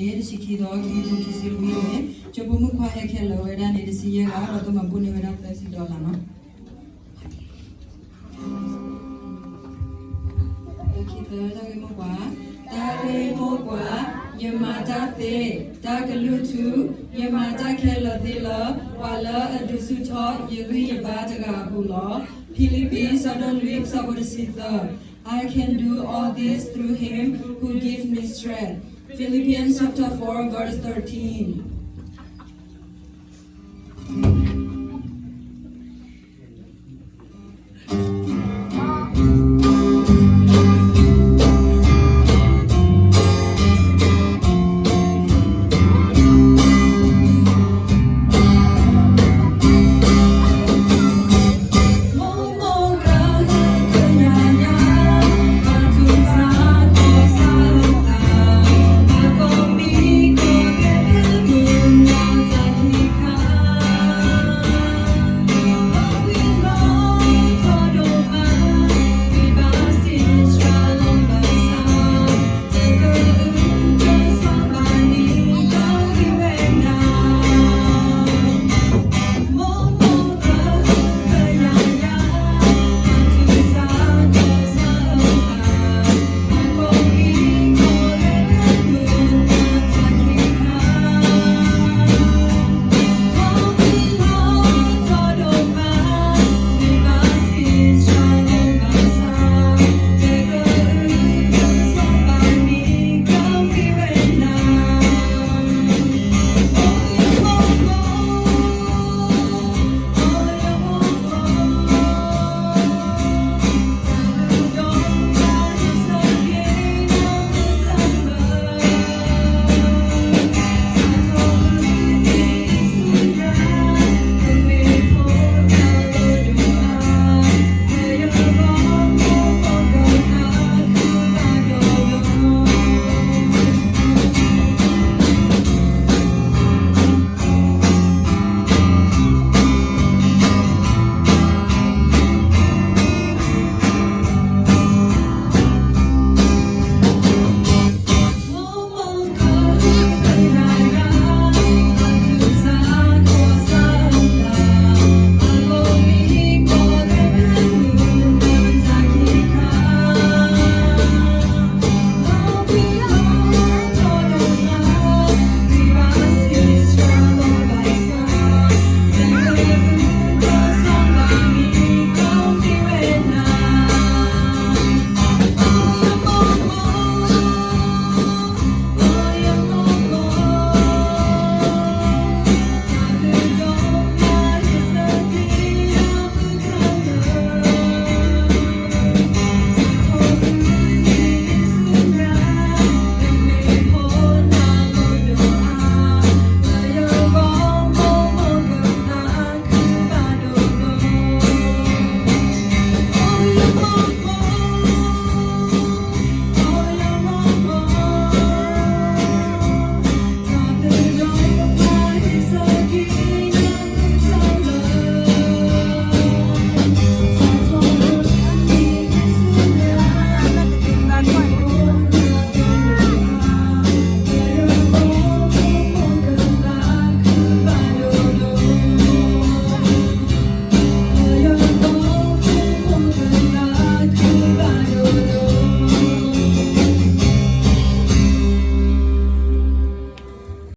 တဆံခံသီ ခံကထိခံဆံလွံၢ်န့ၣ် ကၠိဖိမုၣ်ခွါဟဲခဲလၢာ်ဝဲဒၣ်န့ၣ် တဆံယဲၢ်ဂၤ ဒီးကမၤဘိန့ၢ်ဝဲဒၣ်သၢဆံ dollar နီၤ. တၢ်ဂ့ၢ်မိၢ်ပှၢ်, တၢ်ဂ့ၢ်မိၢ်ပှၢ်, ယမၤတၢ်သ့, တၢ်ကလုၢ်ထူ, ယမၤတၢ်ခဲလၢာ်သ့လၢ ပှၤလၢအဒုးဆူၣ်ထီၣ်ယဂံၢ်ယဘါတဂၤအပူၤလီၤ. ဖံလံးပံး ဆၢဒိၣ်လွံၢ် ဆၢဖိတဆံသၢ, I can do all this through him who gives me strength. Philippians chapter four, verse thirteen.